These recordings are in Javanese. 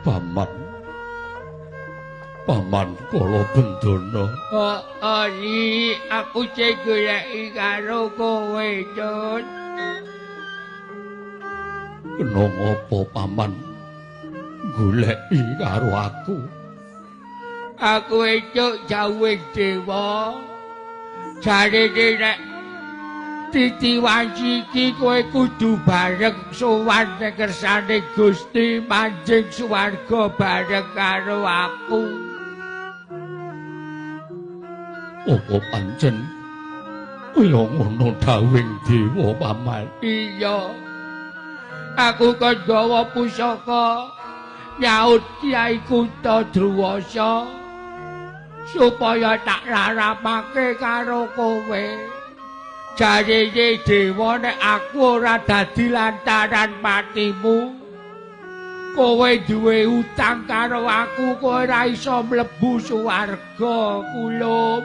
Paman. Paman Kala Bendana. Heeh, aku cek goleki karo kowe, Tut. Kena ngopo Paman goleki karo aku? Aku entuk jawing dewa. Jarene nek titiwanci iki kowe kudu bareng sowan ning kersane Gusti manjing swarga bareng karo aku. Apa pancen kaya ngono dawing dewa, Paman? Iya. Aku kon gawa pusaka nyaut Kyai Kunta Druwasa supaya tak larapake karo kowe. Jarene dewa nek aku ora dadi lantaran patimu, kowe duwe utang karo aku, kowe ora iso mlebu swarga kulub.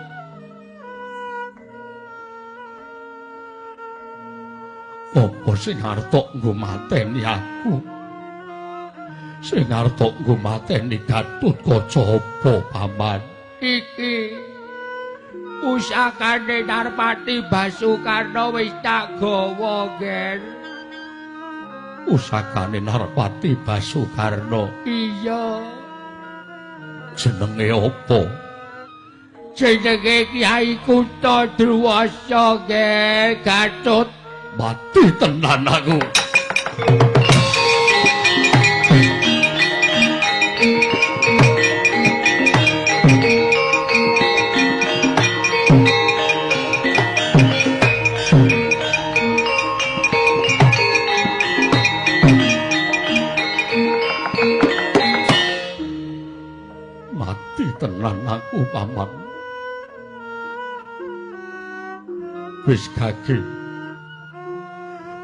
Apa sing arep tok nggo mateni aku? Sing arep tok nggo mateni Gatotkaca apa, Paman? Iki pusakane Narpati Basukarna wis tak gawa, Ger. Pusakane Narpati Basukarna? Iya. Jenenge apa? Jenenge Kyai Kunta Druwasa, Ger. Gatot. Mati tenan aku. Mati tenan aku, Paman. Wis gage.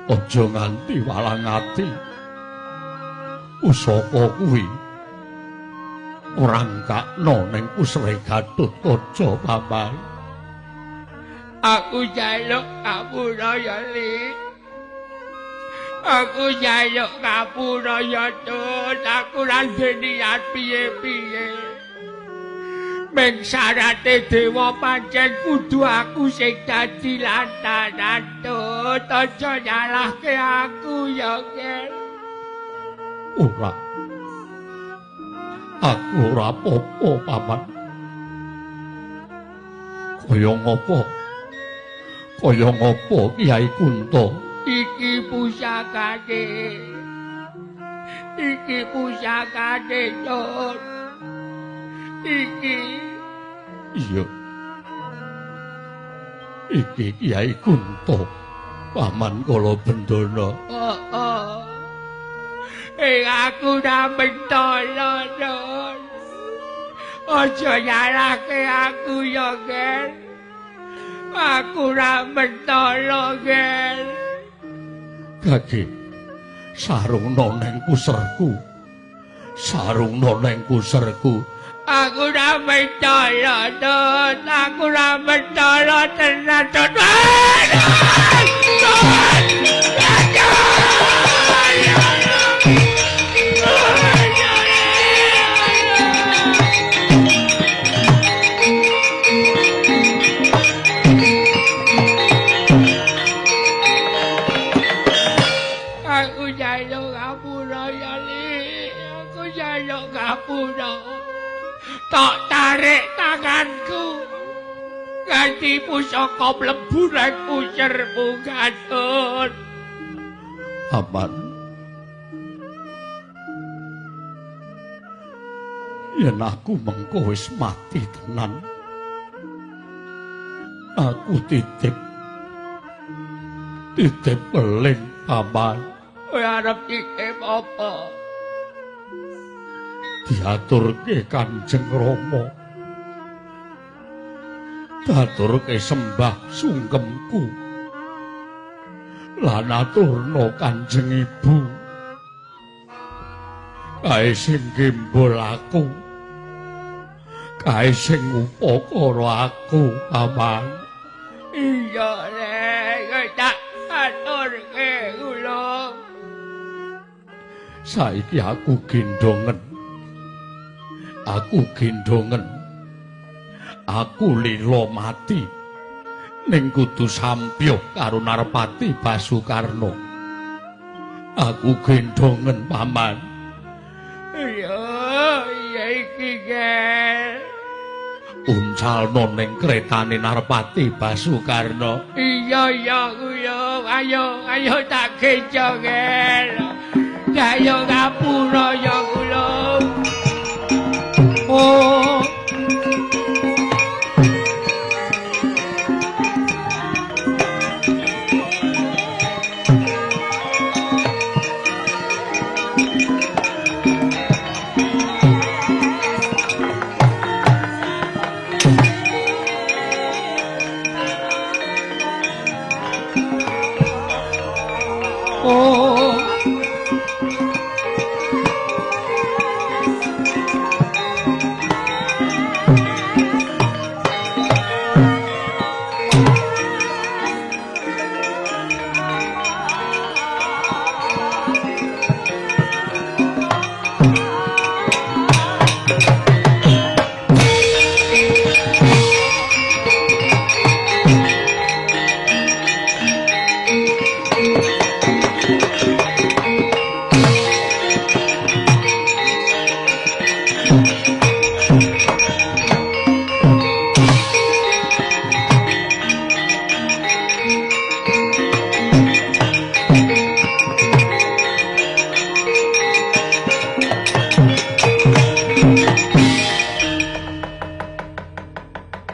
Aja nganti walang ati. Pusaka kuwi rangkakno ning pusre Gatotkaca, Paman. Aku njaluk ngapura ya, Lik. Aku njaluk ngapura ya, Tut. Aku ora duwe niat piye-piye. Ming syarate dewa pancen kudu aku sing dadi lantaran, Tut. Aja nyalahke aku ya, Ger. Ora. Aku ora apa-apa, Paman. Kaya ngopo? Kaya ngopo Kyai Kunta? Iki pusakane. Iki pusakane, Tut. Iki. Iya. Iki Kyai Kunta, Paman Kala Bendana. Heeh. Aku ora mentolo, Tut. Aja nyalahke aku ya, Ger. Aku ora mentolo, Ger. Gage, sarungno neng puserku. Sarungno neng puserku. Aku ora mentolo, Tut. Aku ora mentolo tenan, Tut. Aku njaluk ngapura ya, Lik. Aku njaluk ngapura. Tok tarik tanganku. Ganti pusaka mlebu nang pusermu, Gatot. Paman. Yen aku mengko wis mati tenan, aku titip titip weling, Paman. Kowe arep titip apa? Diaturke Kanjeng Rama. Diaturke sembah sungkemku. Lan aturna Kanjeng Ibu. Kae sing gembol aku. Kae sing upakara aku, Paman. Iya, Rek, tak aturke kula. Saiki aku gendongen. Aku gendongen. Aku lila mati. Ning kudu sampyuh karo Narpati Basukarna. Aku gendongen, Paman. Iya, iya iki, Gel. Uncalno ning kretane Narpati Basukarna. Iya, iya, iya, ayo, ayo tak gendong, Gel. Ayo ngapura ya kula. Oh.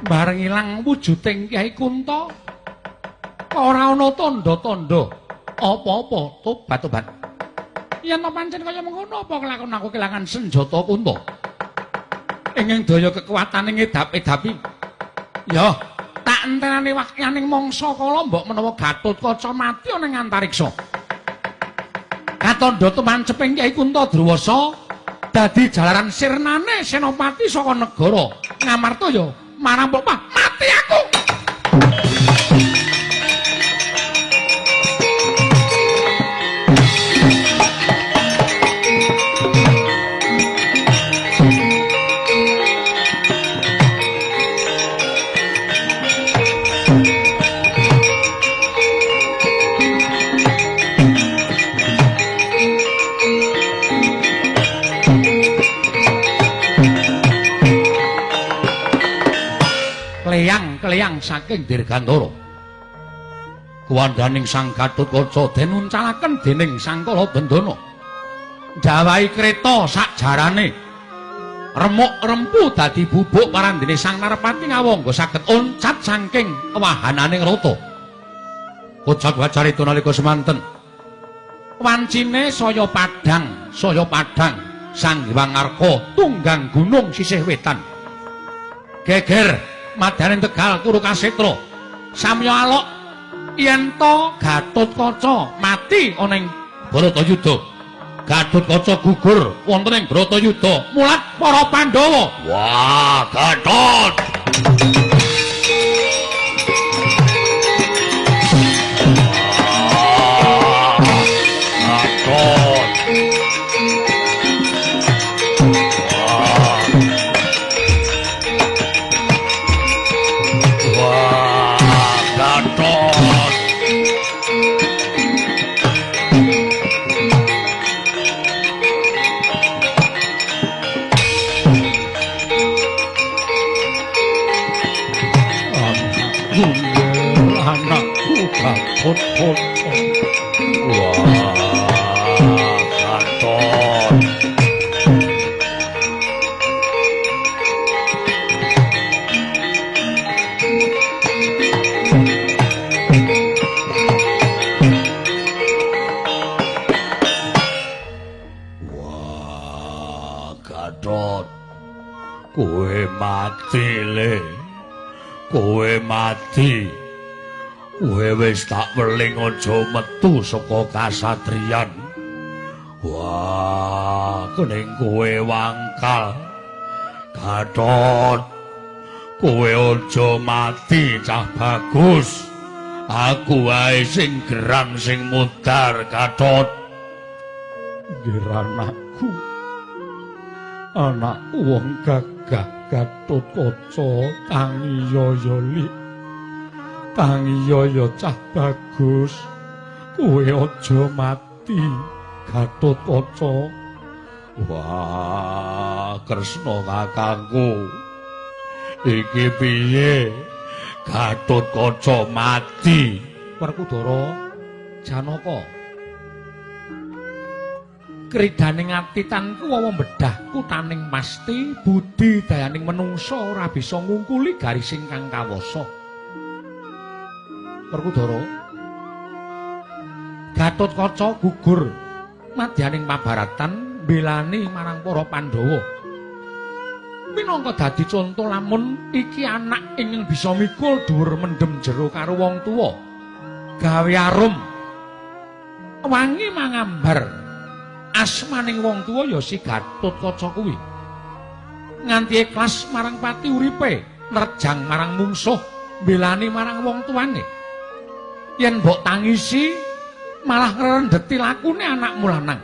Bareng ilang wujuding Kyai Kunta, ora ana tandha-tandha apa-apa tobat-tobat. Yen pancen kaya mengkono apa kelakon aku kelangan senjata Kunta? Ing daya kekuatane ngedap-edapi. Ya, tak entenane wakyaning mangsa kala mbok menawa Gatotkaca mati ana ing antariksa. Katandha tumanceping Kyai Kunta Druwasa dadi jalaran sirnane senopati saka negara Ngamarta ya marampok mati aku. Kleyang-kleyang saking Dirgantara. Kuwandhaning Sang Gatotkaca den uncalaken dening Sang Kalabendana. Njawahi kreta sakjarane. Remuk rempu dadi bubuk parandene Sang Narpati ngawangga saged oncat saking wahananing rata. Kocak wacarita nalika semanten. Wancine saya padhang Sang Hyang Arka tunggang gunung sisih wetan. Geger madaning Tegal Kuru Kasetra samya alok yen to Gatotkaca mati ana ing Bharatayuda. Gatotkaca gugur wonten ing Bharatayuda mulat para Pandhawa. Wah, Gatot! Gatot! Wah, Gatot. Wah, Gatot. Kowe mati le. Kowe mati. Kowe wis tak weling aja metu saka kasatriyan. Wah, kuning kowe wangkal. Gatot, kowe aja mati cah bagus. Aku wae sing gerang sing mudhar, Gatot. Nggih anakku. Anak wong gagah Gatotkaca tangi ya Lik. Tangi ya cah bagus. Kowe aja mati Gatotkaca. Wah, Kresna kakangku. Iki piye? Gatotkaca mati. Werkudara Janaka. Kridaning ati tanku wawa bedah kutaning pasti budi dayaning menungsa ora bisa ngungkuli garis ingkang kawasa. Werkudara Gatotkaca gugur madyaning pabaratan mbelani marang para Pandhawa. Minangka dadi conto lamun iki anak ingkang bisa mikul dhuwur mendem jero karo wong tuwa. Gawe arum wangi mangambar asmaning wong tuwa ya si Gatotkaca kuwi. Nganti ikhlas marang pati uripe, nerjang marang mungsuh, mbelani marang wong tuane. Yen mbok tangisi malah ngrendeti lakune anakmu lanang.